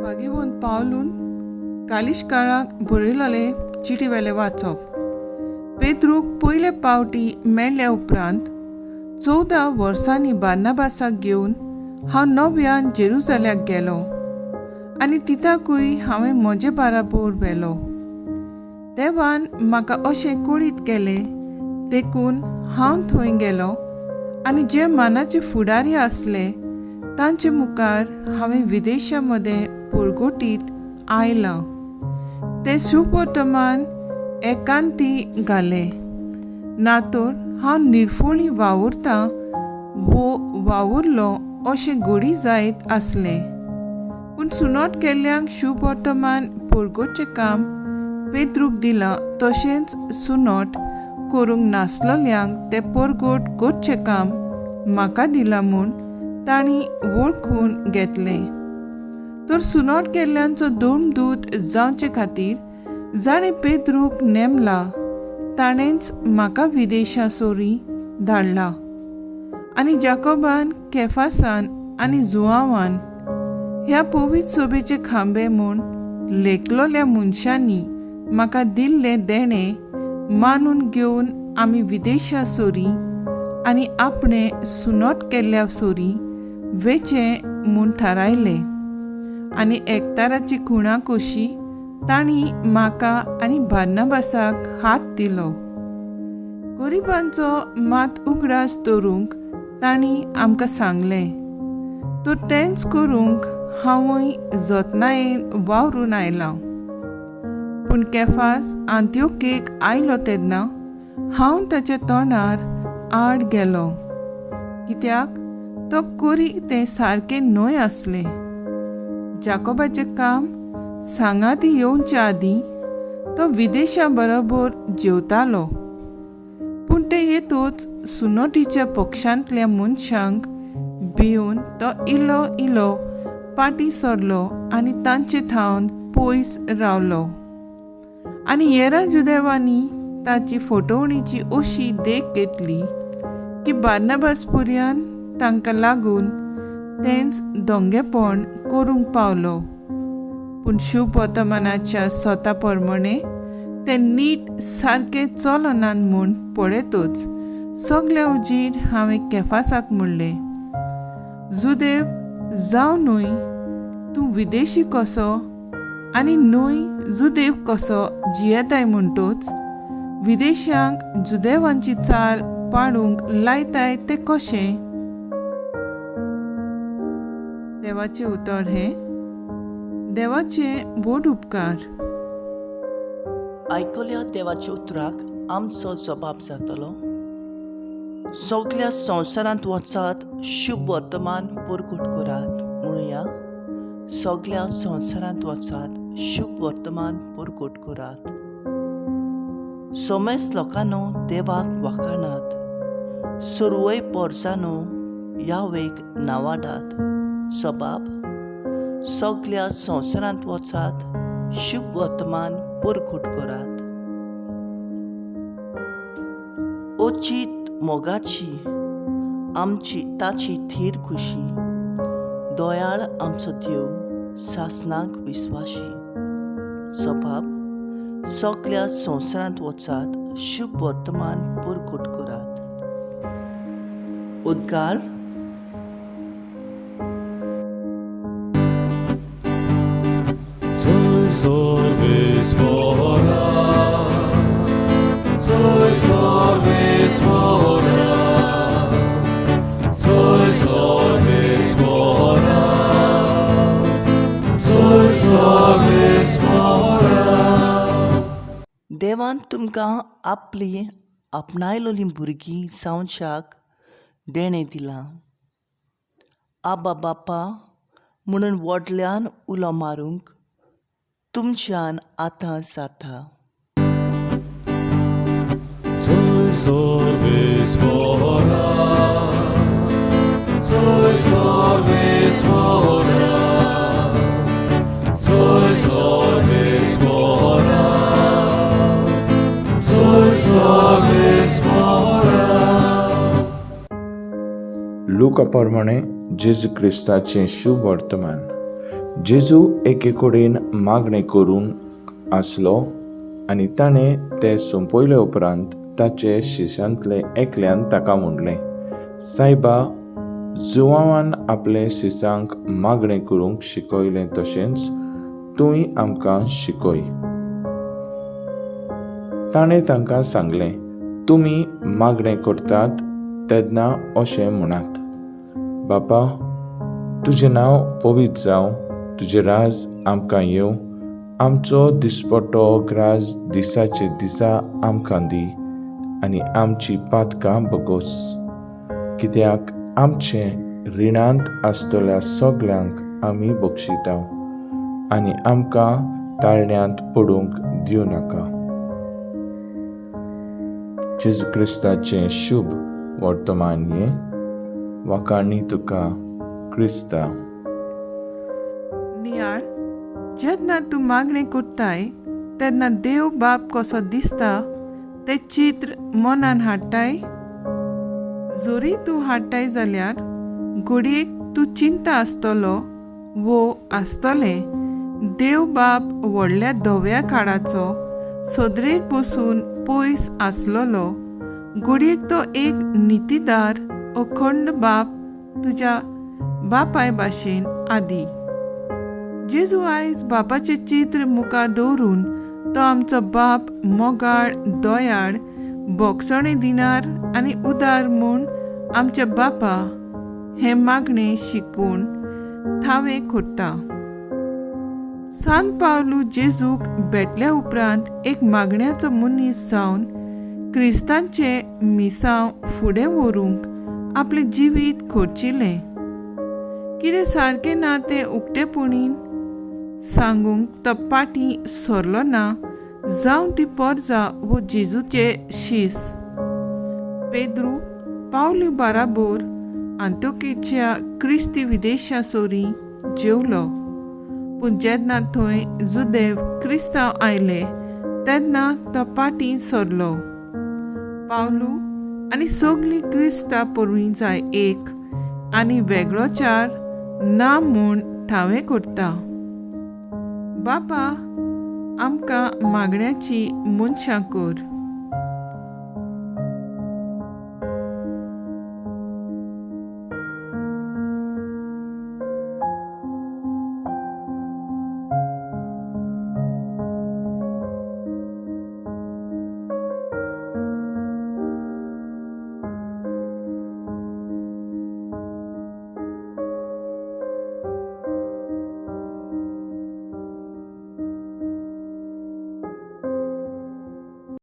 भागेवंत पावलून कालिशकाराक बरयलोले चिटीवेले वाचप. पेद्रूक पयले पावटी मेळ्ळ्या उपरांत 14 वर्सांनी बार्नाबासाक घेवन हांव नव्यान जेरुजाल्याक गेलो आनी तिताकूय हांवें म्हजे बाराबोर व्हेलो. देवान म्हाका अशें कळीत केलें देखून हांव थंय गेलो आनी जे मानाचे फुडारी आसले तांचे मुखार हांवें विदेशा मदें परगटीत आयलां तें सुवर्तमान एकांती घालें. ना तर हांव निर्फोळी वावुरतां वो वावुरलो अशें घडी जायत आसलें. पूण सुनोट केल्ल्यांक शुभवर्तमान परगटचें काम पेद्रूक दिलां तशेंच सुनोट करूंक नासलोल्यांक तें परगट करचें काम म्हाका दिलां म्हूण तांणी वळखून घेतलें. तर सुनोट केल्ल्यांचो धर्मदूत जावचे खातीर जाणें पेद्रूक नेमला ताणेंच म्हाका विदेशा सोरी धाडला. आनी जाकोबान, केफासान आनी जुआवान ह्या पवित्र सोबेचे खांबे म्हूण लेखलोल्या मनशांनी म्हाका दिल्लें देणें मानून घेवन आमी विदेशा सोरी आनी आपणे सुनोट केल्ल्या सोरी वेचें म्हूण थारायलें. आनी एकताराची खुणा कशी तांणी म्हाका आनी बार्नाबासाक हात दिलो. गरिबांचो मात उगडास दवरूंक तांणी आमकां सांगलें, तर तेंच करूंक हांवूय जतनायेन वावरून आयलां. पूण केफास आंत्योकेक आयलो तेन्ना हांव ताच्या तोंडार आड गेलो, कित्याक तो करी तें सारकें न्हय आसलें. जाकोबाचें काम सांगाती येवचे आदीं तो विदेशा बरोबर जेवतालो, पूण ते येतूच सुनोटीच्या पक्षांतल्या मनशांक भिवन तो इलो इलो पाटी सरलो आनी तांचे थावन पयस रावलो. आनी येरा जुदेवांनी ताची फटवणीची अशी देख घेतली की बार्नाबास पुर्यान तांकां लागून तेंच दोंगेपण करूंक पावलो. पूण शुभवर्तमानाच्या स्वता प्रमाणे ते नीट सारकें चलनात म्हूण पळयतच सगल्या उजीर हांवें केफासाक म्हणलें, जुदेव जावं न्हय तूं विदेशी कसो आनी न्हय जुदेव कसो जियेताय म्हणटोच विदेशांक जुदेवांची चाल पाडूंक लायताय तें कशें? देवाचें उतर हें देवाचें व्हड उपकार. आयकल्या देवाच्या उतराक आमचो जबाब जातलो. सगल्या संवसारांत वचात, शुभ वर्तमान परगट करात. म्हणुया, सगल्या संवसारांत वचात, शुभ वर्तमान परगट करात. समेस्त लोकांनो देवाक वाखाणात, सर्वय पोरसांनो यावेक नावाडात. सबाब, सगल्या संवसारांत वचात, शुभ वर्तमान परगट करात. अचीत मोगाची आमची ताची थीर खुशी, दयाळ आमचो देव सासनाक विस्वाशी. सबाब, सगल्या संवसारांत वचात, शुभ वर्तमान परगट करात. उद्गार. Sorbis mora, soy sorbis mora, soy sorbis mora, soy sorbis mora. देवान तुमकां आपली आपणायलोलीं भुरगीं जावच्याक देणें दिलां. आबा बापा म्हणून व्हडल्यान उलो मारूंक तुमच्यान आतां जाता. Soy sorbis mora, soy sorbis mora, soy sorbis mora, soy sorbis mora. लुका प्रमाणे जेजू क्रिस्ताचें शुभ वर्तमान. जेजू एके कडेन मागणें करूंक आसलो आनी ताणें तें सोंपयले उपरांत ताचे शिशांतले एकल्यान ताका म्हणलें, सायबा, जुवांवान आपले शिसांक मागणें करूंक शिकयलें तशेंच तूंय आमकां शिकय. ताणें तांकां सांगलें, तुमी मागणें करतात तेन्ना अशें म्हणात, बापा, तुजें नांव पवित्र जावं, तुजें राज आमकां येवं, आमचो दिसपट्टो ग्रास दिसाचे दिसा आमकां दी आनी आमची पातकां बगोस, कित्याक आमचें रिणांत आसतल्या सगल्यांक आमी बक्षिता आनी आमकां ताळण्यांत पडूंक दिवं नाका. जेजू क्रिस्ताचें शुभ वर्तमान हें. वाखाणी तुका क्रिस्ता. नियाळ, जेन्ना तूं मागणें करताय तेन्ना देव बाप कसो दिसता तें चित्र मनान हाडटाय. जरी तूं हाडटाय जाल्यार घडयेक तूं चिंता आसतलो वो आसतलें देव बाप व्हडल्या धव्या काळाचो सदरेर बसून पयस आसलेलो, घडयेक तो एक नितीदार अखंड बाप तुज्या बापाय भाशेन आदी. जेजू आयज बापाचें चित्र मुखार दवरून तो आमचो बाप मोगाळ, दयाळ, बोगसणे दिनार आनी उदार म्हूण आमच्या बापा हें मागणें शिकपूण थावें करता. सान पावलू जेजूक भेटल्या उपरांत एक मागण्याचो मनीस जावन क्रिस्तांचें मिसांव फुडें व्हरूंक आपलें जिवीत खर्चिलें. कितें सारकें ना तें उक्तेपणीन सांगूंक तो पाटी सरलो ना, जावं ती पोरजा वो जेजूचे शीस. पेद्रू पावलू बाराबोर आंतोकेच्या क्रिस्ती विदेशा सोरी जेवलो, पूण जेन्ना थंय जुदेव क्रिस्तांव आयले तेन्ना तो पाटी सरलो. पावलू आनी सगळीं क्रिस्तां पोरवीं जाय एक आनी वेगळोचार ना म्हूण थावें करता. बापा, आमकां मागण्याची मनशां कर.